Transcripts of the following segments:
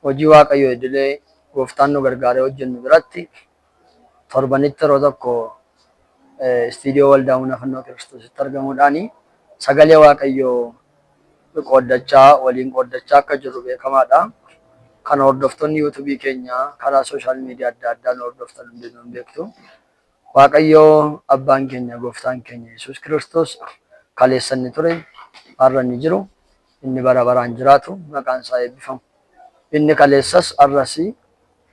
Hojii Waaqayyoo idilee gooftaan nu gargaaree hojjennu biratti torbanitti yeroo tokko istiidiyoo Waldaa Humna Fannoo Kiristoositti argamuudhaan sagalee Waaqayyoo qooddachaa waliin qooddachaa akka jirru beekamaadha. Kan hordoftoonni yuutuubii keenya karaa sooshaal miidiyaa adda addaa nu hordoftan hundinuu hin beektu. Waaqayyo abbaan keenya gooftaan keenya Yesuus Kiristoos kaleessa inni ture, har'a inni jiru, inni bara baraan jiraatu maqaan isaa eebbifamu. Inni kaleessas har'as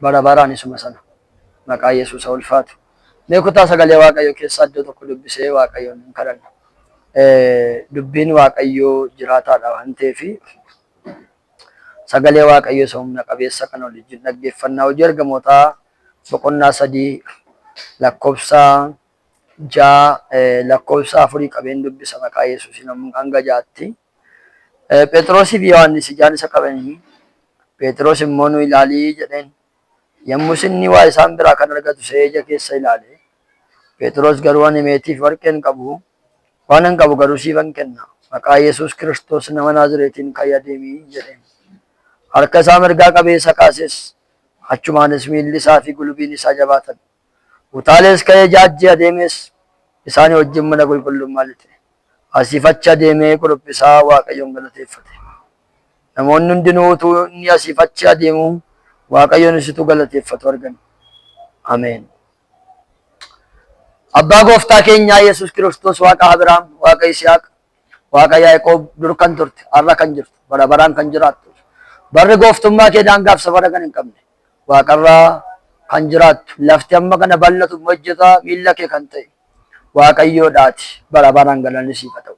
bara baraan isuma sana. Maqaa Yesuus haa ulfaatu. Mee kutaa sagalee Waaqayyoo keessaa iddoo tokko dubbisee Waaqayyoon hin kadhanna. Dubbiin Waaqayyoo jiraataadha waan ta'eef sagalee Waaqayyoo isa humna qabeessa kana waliin dhaggeeffannaa. Hojii Ergamootaa boqonnaa 3 lakkoofsa 6 lakkoofsa 4 qabeen dubbisa maqaa Yesuusiin hanga 6tti. Phexrosii fi Yohaannis ijaan isa qabanii Phexros immoo nu ilaalii jedheen. Yommus inni waa isaan biraa kan argatu se'ee ija keessa ilaale. Phexros garuu ani meetii fi warqee hin qabu, waanan qabu garuu siifan kenna. Maqaa Yesuus Kiristoos nama Naazireetiin ka'i adeemi jedheen. Harka isaa mirgaa qabee isa kaases, achumaanis miilli isaa fi gulubiin isaa jabaatan. Utaalees ka'ee jaajjee adeemes isaanii wajjin mana qulqullummaa lixe. Asiif achi adeemee quruphisaa Waaqayyoon galateeffate. Namoonni hundinuu utuu inni asiif achi adeemuu Waaqayyoonis utuu galateeffatu argan. Ameen. Abbaa gooftaa keenyaa Yesuus Kiristoos Waaqa Abiraam, Waaqa Yisihaaq, Waaqa Yaaqoob dur kan turte, har'a kan jirtu, bara baraan kan jiraattu. Barri gooftummaa kee daangaaf safara kan hin qabne. Waaqarraa kan jiraattu, lafti amma kana bal'atu hojjetaa miilla kee kan ta'e. Waaqayyoodhaati bara baraan galanni siif haa ta'u.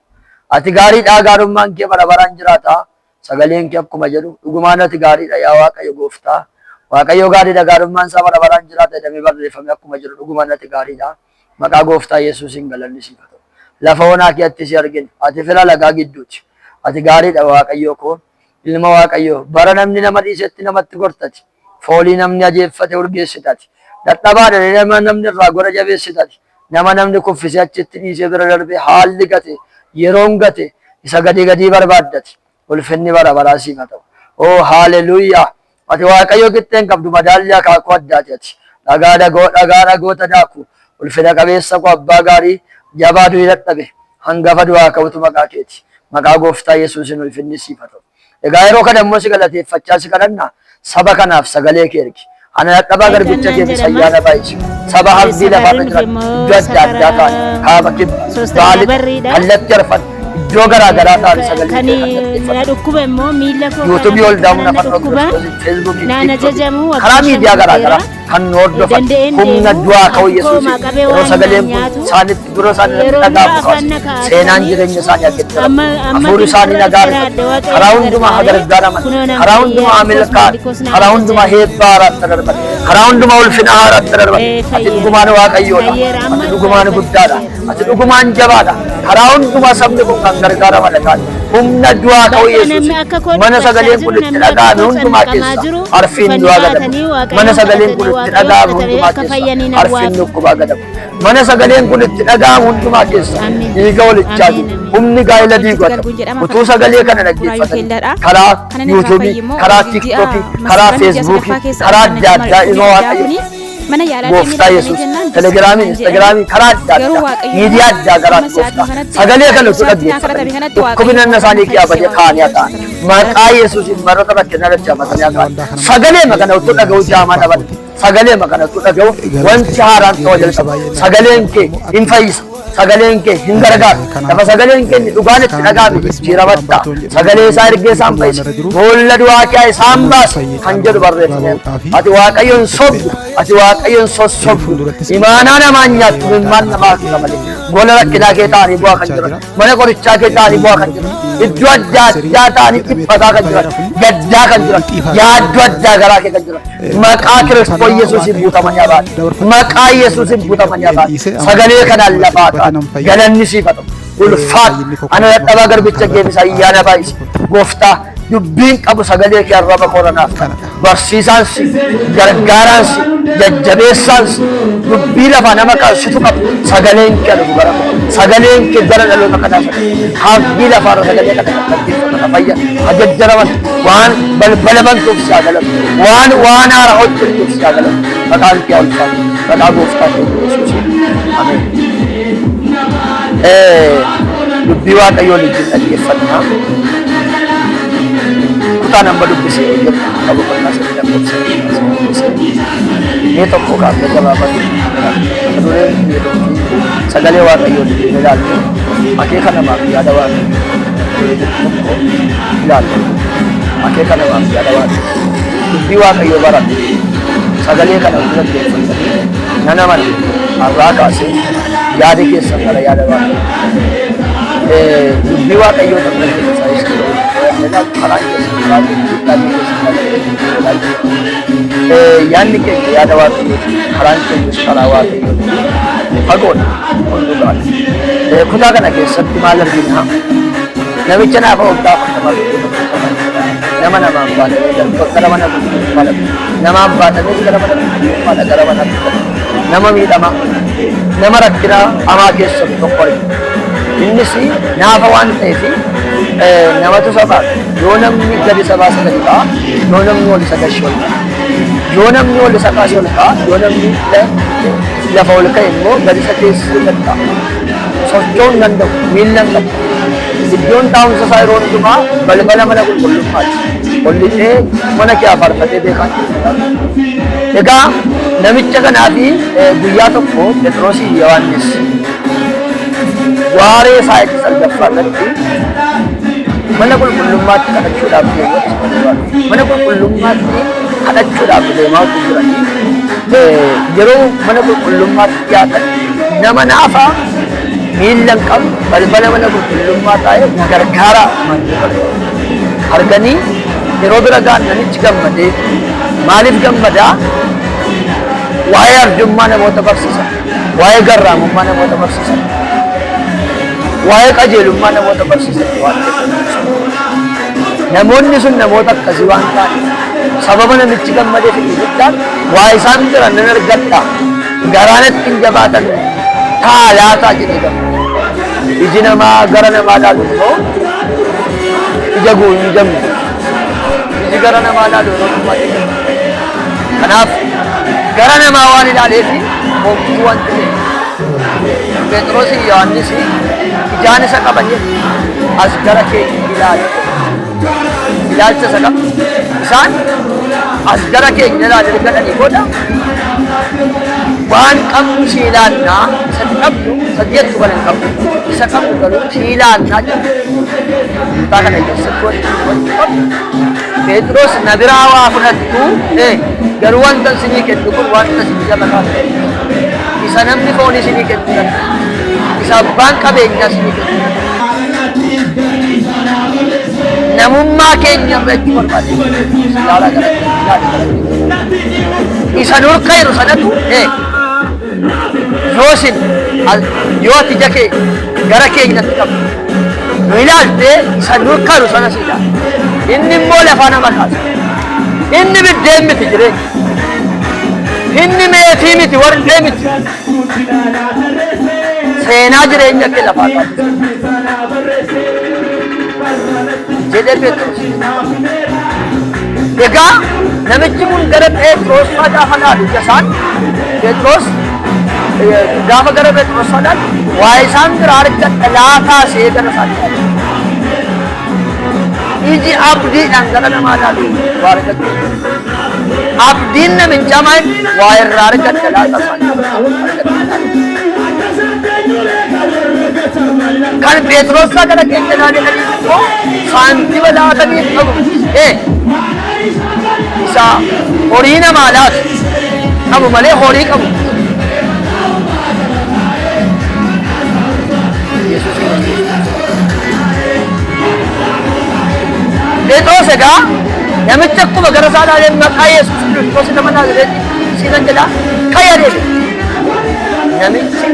Ati gaariidhaa gaarummaan kee bara baraan jiraata. Sagaleen kee akkuma jedhu dhugumaan ati gaariidha yaa Waaqayyo gooftaa. Waaqayyo gaariidha gaarummaan isaa bara baraan jiraata jedhamee barreeffame akkuma jedhu dhugumaan ati gaariidha. Maqaa gooftaa Yesuusiin galanni siif haa ta'u. Lafa onaa keetti si argine ati fira lagaa gidduuti. Ati gaariidha Waaqayyoo koo ilma Waaqayyoo bara namni nama dhiisetti namatti gortati. Foolii namni ajeeffate urgeessitati. Dadhabaadha nama namni irraa gora jabeessitati. Nama namni kuffisee achitti dhiisee bira darbee haalli gate yeroon gate isa gadii gadii barbaaddati. Ulfinni bara baraa siif haa ta'u. Oo haaleluuyaa! Ati Waaqayyo qixxee hin qabdu madaallii akaakuu addaati ati. Dhagaa dhagoo dhagaa dhagoota daaku. Ulfina qabeessa koo abbaa gaarii jabaa du'i dadhabe hangafa du'aa ka'utu maqaa keeti. Maqaa gooftaa Yesuusiin ulfinni siif haa ta'u. Egaa yeroo kana immoo si galateeffachaa si kadhanna saba kanaaf sagalee kee ergi. Ana dadhabaa garbicha Eeggannaan keetis jedhama. ayyaana baay'isi. Saba hardii lafarra Safarri jiran dhufe immoo iddoo adda safara addaa ta'an kaaba kibba ሶስተኛ baha lixa barriidha. kallattii arfan iddoo garaa garaa ta'an sagalee Kan kee kan na dhaggeeffatan. dhukkuba immoo miila koo kana Yuutuubii ol bakka daa'uun kana na afaan dhukkuba. Kiristoosiin Feesbuukii Naan Tiiktookii ajajamu karaa waggaa shan miidiyaa garaa guuteera. garaa kan nu hordofan Danda'een humna deemu du'aa ka'uu harki koo Yesuusiin maqabee yeroo waan sagaleen naan kun nyaatu. isaanitti gurra isaanii irratti Yeroo dura dhaga'amu afaan kaase na seenaan kaa'atanii jireenya isaanii akka itti amma darbu amma hafuurri isaanii ginxirra nagaa dhufeera argatu adda Waaqayyo karaa na hundumaa haa gargaaree gargaaraman kunoo nan karaa fayyee hundumaa haa harki koos milkaa'an miilli koos na karaa hundumaa ajajamu. heebba haaraatti darban karaa hundumaa ulfina haaraatti darban ati Fayyeera. dhugumaan Waaqayyoodha Fayyeera ati amma dhugumaan guddaadha fayyeera. ati dhugumaan jabaadha karaa hundumaa sabni kun kan gargaaraman ta'an humna du'aa ka'uu Bakka namni Yesuusiin akka koo mana dhiphachaa sagaleen kun jiru, itti namni akka dhaga'ame koo hundumaa cannaqamaa keessa jiru, arfiin dhufanii du'aa gadamu baatanii mana Waaqayyoon sagaleen kun kadhatanii itti Waaqayyoon dhaga'ame kadhatanii hundumaa akka keessa fayyanii arfiin nawwaafu. dhukkubaa gadamu mana sagaleen kun itti dhaga'amu hundumaa keessa Ameen. dhiiga walichaati Ameen. Ameen. humni gaa'ela Hojii diigu haa ta'u galguun jedhama. utuu sagalee kana Buraayyuu dhaggeeffatanii keellaadha. karaa Kan inni irraa yuutuubii fayye immoo karaa ji'a tiiktookii karaa Maskarama ji'a feesbuukii sadaffaa keessa karaa kan adda nama addaa dhukkubni ilma guddaa Waaqayyo kuni mana yaalaa deemee gooftaa ilaalamee Yesuus jennaan telegiraamii disii naan jedhani. instagiraamii karaa adda Garuu addaa Waaqayyo miidiyaa addaa garaa amma sa'aatii gooftaa kanatti sagalee kana utuu sa'aatii naa kadhatame dhaggeeffatanii kanatti Waaqayyo dhukkubina nama isaanii fayyise kiyaa badee kaanii haa Waaqayyo ta'an sana. maqaa Yesuusiin marata rakkina irratti hamatanii haa ta'an sagalee kana utuu dhaga'uu jaamaa dhaban sagalee kana utuu dhaga'u wanti haaraan ta'uu jalqaba sagaleen kee hin fayyisa sagaleen kee hin gargaaru lafa sagaleen kee inni dhugaan itti dhaga'ame jijjiiramatta sagalee isaa ergee isaan fayyisa boolla du'aa kee isaan baasa kan jedhu barreeffameera ati Waaqayyoon sobdu ati Waaqayyoon sossobdu imaanaa namaan nyaattu imimmaan namaa akka malee gola rakkinaa kee ta'anii bu'aa kan jiran mana qorichaa kee ta'anii bu'aa kan jiran iddoo adda addaa ta'anii dhiphataa kan jiran gaddaa kan jiran yaaddoo addaa garaa kee kan jiran maqaa Kiristoos Yesuusiin guutamanii haa ba'an. Maqaa Yesuusiin guutamanii haa ba'an. Sagalee kanaan lafaa ta'an galanni siif haa ta'u. Ulfaadhu ana dadhabaa garbicha keetis ayyaana baay'isi. Gooftaa dubbiin qabu sagalee kee arraba kooranaaf barsiisaan si gargaaraan si jajjabeessaan si dubbii lafaa nama kaasitu qabu sagaleen kee dhufu gara koo sagaleen kee gara dhaloota kanaa sagalee hardii lafaarra sagalee kana kan dhaggeeffatan. ka fayyan, ka jajjaraman, waan balbala bantuuf si haa galatu. Waan waan haara hojjettuuf si haa galatu. Maqaan kee haa ulfaatu. Maqaa gooftaa keenya Yesuusiin. Ameen. Dubbii Waaqayyoo wajjin dhaggeeffannaa. Kutaan amma dubbisee jedhu qabu boqonnaa 3 lakkoofsa 5 dubbisee. Mee tokko kaafne gabaabatti mata dureen yeroo fi sagalee Waaqayyoo wajjin ilaallu akeeka namaaf yaada Waaqayyoo duree jedhu tokko ilaalla. Akeeka namaaf yaada Waaqayyoo. Dubbii Waaqayyoo baranne sagalee kana utuu dhaggeeffattanii nan amana har'aa kaasee yaadi keessan gara yaada Waaqayyoo. Dubbii Waaqayyoo kan dhaggeeffachaa jirtu karaan keessan karaa yaadni keessan karaa yaadni keenya yaada Waaqayyooti karaan keenyas karaa Waaqayyooti fagoodha kun dhugaadha. Kutaa kana keessatti maal argina? Namicha naafa waggaa 40 nama namaan baatamee gara mana qulqullummaa dhaqu. Namaan baatamees gara mana qulqullummaadha gara mana nama miidhamaa nama rakkina hamaa keessa tokko argina. Innis naafa waan ta'eef namatu isa baata. Yoo namni gadi isa baase gadi ba'a, yoo namni ol isa gashe ol ka'a. Yoo namni ol isa kaase ol ka'a, yoo namni lafa ol ka'e immoo gadi isa teessisee gadi ta'a. Socho'uu hin danda'u, miilla hin qabu. Iddoon taa'umsa isaa yeroo hundumaa balbala mana qulqullummaati. Ol lixee mana kee faarfatee beekaa jira. Egaa namicha kanaa fi guyyaa tokko Phexrosii fi Yohaannis waaree sa'aatii salgaffaa irratti mana qulqullummaatti kadhachuudhaaf deemu. Mana qulqullummaatti kadhachuudhaaf deemaa utuu jiranii yeroo mana qulqullummaatti dhiyaatan nama naafa miilla hin qabne balbala mana qulqullummaa taa'ee na gargaaraa arganii yeroo bira ga'an namichi gammadee. Maaliif gammadaa? Waa'ee arjummaa namoota barsiisan, waa'ee garraamummaa namoota barsiisan, waa'ee qajeelummaa namoota barsiisan waan ta'eef namoonni sun namoota akkasii waan ta'aniif sababa namichi gammadeef inni guddaan waa isaan jiran nan argadha garaan ittiin jabaatan taa laataa jedhee gammada. Iji namaa gara namaa ilaalu immoo ija guutuu hin jamne. Iji gara namaa ilaalu yeroo hundumaa ija. Kanaaf gara namaa waan ilaaleef homtuu wanti ta'e. Phexrosii fi Yohaannis ijaan isa qabanii as gara keenya ilaali. Ilaalcha isa qabu. Isaan as gara keenya ilaali erga jedhanii booda waan qabnu si ilaannaa isa qabnu isa jettu kana hin qabnu isa qabnu garuu si ilaannaa jedhu. Kutaa kana keessatti wanti hubachuu qabnu Phexros na biraa waa fudhattu garuu wanta isinii kennu kun wanta isin jala kaa'u isa namni foon isinii kennu danda'u isa abbaan qabeenyaa isinii kennu namummaa keenya irra jechuu barbaade ilaalaa gara ilaali gara isa nurka jiru sanatu yoo isin yoo ati ija kee gara keenyatti qabdu nu ilaalte isa nurka jiru sana si ilaala. Inni immoo lafaa nama kaasa. Inni biddeen miti jireenya. Inni meetii miti warqee miti. Seenaa jireenya kee lafaa kaasa. Jedhee Phexros. Egaa namichi kun gara Phexros faa gaafa laalu ija isaan Phexros gaafa gara Phexros faa laalu waa isaan bira argadha laataa see gara isaan laalu. Iji abdiidhaan gara namaa laalu waa argatu. Abdiin namichaa maal waa irraa argadha laata isaan argadha. Kan Phexros faa gara keenya ilaalanii immoo saantima laatanii qabu. Isa horii namaa laatu qabu malee horii qabu. Yesuus Kiristoos. Phexros egaa namicha akkuma gara isaa ilaalee maqaa Yesuus Kiristoos nama Naazireetii siinan jedha ka'i adeemi. Namichi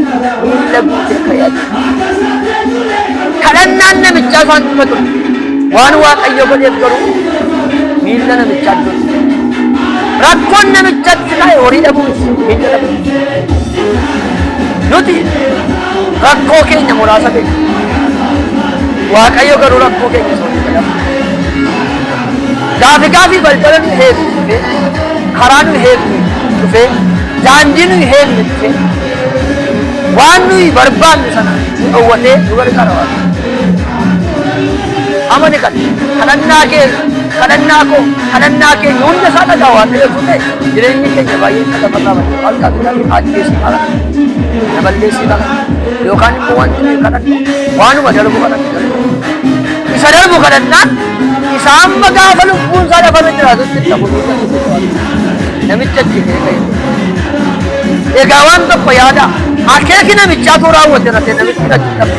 miilla guutee ka'ee adeeme. Kadhannaan namichaa isaan dhuma ture. Waan Waaqayyo godheef garuu miilla namichaa iddootti. Rakkoon namichatti ka'e horii dhabuu miti, miilla dhabuu miti. Nuti rakkoo keenya muraasa beekna. Waaqayyo garuu rakkoo keenya isa walii gala. Gaafi gaafii balbala nu heeku dhufee, karaa nu heeku dhufee, daandii nu heekne dhufee, waan nuyi barbaannu sana nu dhowwatee nu gargaara Waaqayyo. Amani kana kadhannaa kee, kadhannaa koo, kadhannaa keenya hunda isaa dhagaa Waaqayyo utuu ta'e, jireenyi keenya baay'ee isa lafarraa bade. Maal gaafi gaafii ajjeesii kadhata, na balleessii kadhata, yookaan immoo wanti nuyi kadhannu waanuma darbu kadhannu darbu. Isa darbu kadhannaan isa amma gaafa lubbuun isaa lafarra jiraatutti itti hafu. Namicha achi ka'ee ka'e. Egaa waan tokko yaada, akeeki namichaatu raawwate irratti namichi achi dhabe.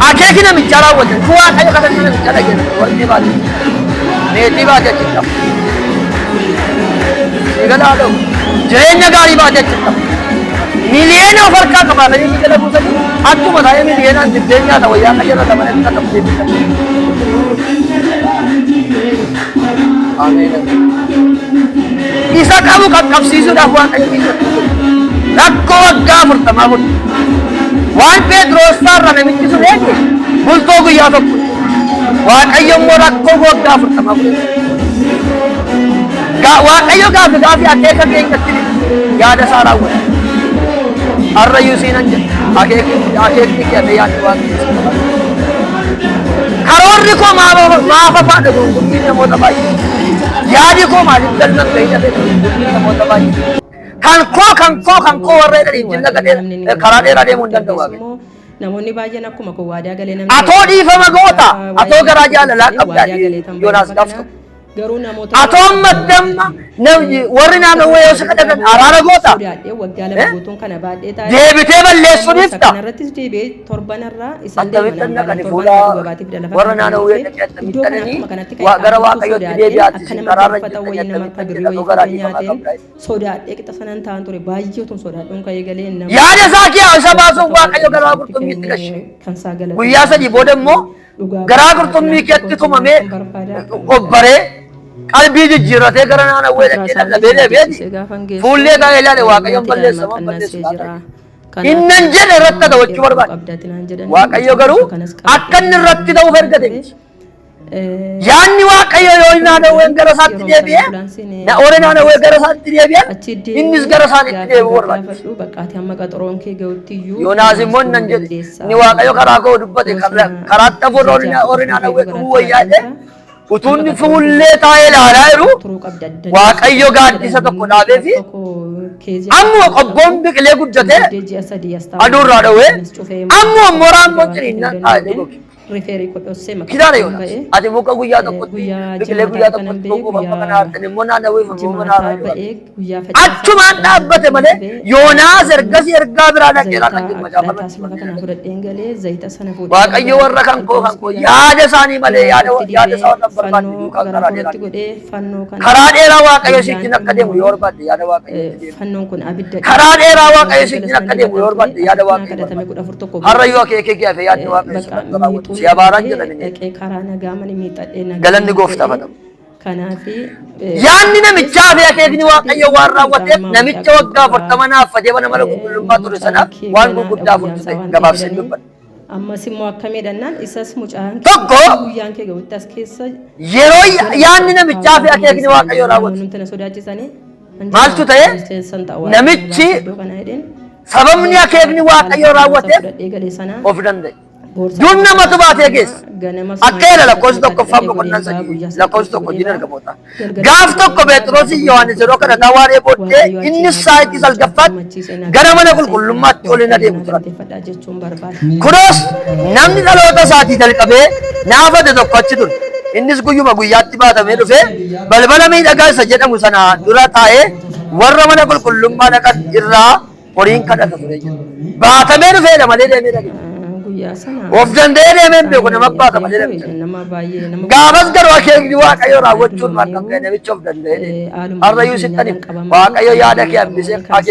Akeeki namichaa raawwate tu Waaqayyo kadhannaa namichaa dhageesse, warqee baate, meetii baate achi dhabu. Siigalaa dha'u jireenya gaarii baate achi dhabu. Miliyoona of harkaa qabaatanii si jala buusanii achuma taa'ee miliyoonaan dibbee nyaata, wayyaa qayyarra tamanatti akka deebisa. Ameen. Isa qabu qaqqabsiisuudhaaf Waaqayyo keessatti rakkoo waggaa 40 fudhe. Waan Phexros faarra namichi sun eege bultoo guyyaa tokko. Waaqayyo immoo rakkoo waggaa 40 fudhe. Waaqayyo gaafi gaafi akeeka keenyatti yaada isaa raawwata. Har'ayyuu siinan jedha. Akeekni kee hafe yaadni Waaqayyo si qaba. Karoorri koo maaf afaadha gungummiin namoota baay'ee. Yaadi koo maaliif galma hin gahin hafe gungummiin namoota baay'ee. Kan koo, kan koo, kan koo warra jedhaniif jilla gadhee karaa dheeraa deemuu hin danda'u Waaqayyo. Namoonni baay'een akkuma koo waadaa galee namni Atoo dhiifama goota, atoo garaa jaalalaa qabda waadaa galee tan Yoonaas baay'ee gaaf tokko. Garuu namoota Atoo ammatti amma warri naannoo yoo si kadhatan araara goota. Sodaadhee waggaa 2 Eh? guutuun kana baadhee taa'ee. Deebitee balleessuu dhiifta. Kanarrattis deebi'ee torbanarraa isaan Akkamittan dhaqani fuula warra naannoo dhaqee Iddoo kana akkamittananii akkuma kanatti gara Waaqayyootti deebi'aati akka isin nama karaarra uffata jirtanii wayii nama akkamittan birrii jedha wayii garaa fudhee dhiifamaa nyaateen qabda. sodaadhee qixa sanan ta'an ture, baay'ee otoo sodaadhuun ka'ee galee nama Yaada isaa kiyyaa isa baasuuf Waaqayyo garaa qurxummiitti gashe. Kan isaa galata Guyyaa 3 booda immoo dhugaa garaa qurxummii keetti tumamee obbaree qalbii jijjiirratee gara naannawwee dhaqee lallabee deebi'eeti. Fuullee taa'ee ilaale, Waaqayyoon balleessa moo balleessu laata? Innan jedhe irratti ta'achuu barbaade. Waaqayyo garuu akka inni irratti ta'uuf ergate miti. Yaanni Waaqayyo yoo naannawween gara isaatti deebi'e, na warri naannawwee gara isaatti deebi'an, innis gara isaaniitti deebi'uu barbaade. Yoonaas immoo nan jedhe, inni Waaqayyo karaa koo dubbate karaatti hafuurra warri naannawwee dhumuu wayyaa jedhe. Utuu inni fuullee taa'ee ilaalaa jiru, Waaqayyo gaaddisa tokko dhaabee fi ammuma qobboon biqilee guddatee aduurraa dhowwee, ammuma immoo raammoon ciniinnaan taa'ee goge. Kitaana Yoonaas, ati muka guyyaa tokkotti biqilee guyyaa tokkotti goguuf amma kana aartan immoo naannawee fi immoo mana haaraa jiru. Achumaan dhaabbate malee Yoonaas ergasii ergaa biraa dhaqeeraa kan jiru macaafa irratti. Waaqayyo warra kan koo, kan koo yaada isaanii malee yaada yaada isaa warra hin barbaanne duukaa karaa dheeraa deemu. Karaa dheeraa Waaqayyo si wajjin akka deemu yoo barbaadde, yaada Waaqayyootti deemu. Karaa dheeraa Waaqayyo si wajjin akka deemu yoo barbaadde, yaada Waaqayyo barbaadde. Har'a yoo akeekee kee hafe yaadni Waaqayyo si irratti raawwatu. Si abaaraan jedhani. Galanni gooftaaf haa ta'u. Yaadni namichaa fi akeekni Waaqayyo waan raawwateef, namicha waggaa 40 naaffatee mana mana qulqullummaa ture sanaaf waan gurguddaa afurtu ta'e, gabaabseen dubbadha. Ammas immoo akkamidhannaan isas mucaan Tokko, guyyaan kee ga'utti as keessa yeroo yaadni namichaa fi akeekni Waaqayyo raawwatu Namoonni na sodaachisanii maaltu ta'e? Namichi sababni akeekni Waaqayyo raawwateef of danda'e. Dur namatu baatee geesse. Akka jedha lakkoofsa tokkoffaan boqonnaa 3 lakkoofsa 1 hojiin ergamoota. Gaaf tokko Phexrosii Yohaannis yeroo kadhataa waaree booddee innis sa'aatii salgaffaatti gara mana qulqullummaatti ol hin adeemu turan. Kunis namni dhaloota isaatii jalqabee naafate tokko achi ture. Innis guyyuma guyyaatti baatamee dhufee balbala miidhagaa isa jedhamu sana dura taa'ee warra mana qulqullummaa dhaqan irraa horiin kadhata ture jedha. Baatamee dhufeedha malee deemee dhaqe. Guyyaa sana Of danda'ee deemee hin beeku, nama baata malee namicha. Nama baay'ee nama Gaafas garuu akeekni Waaqayyo raawwachuun waan kan ka'e namicha of danda'ee deeme. Har'ayyuu sitti hima. Waaqayyo yaada kee hambisee akeeka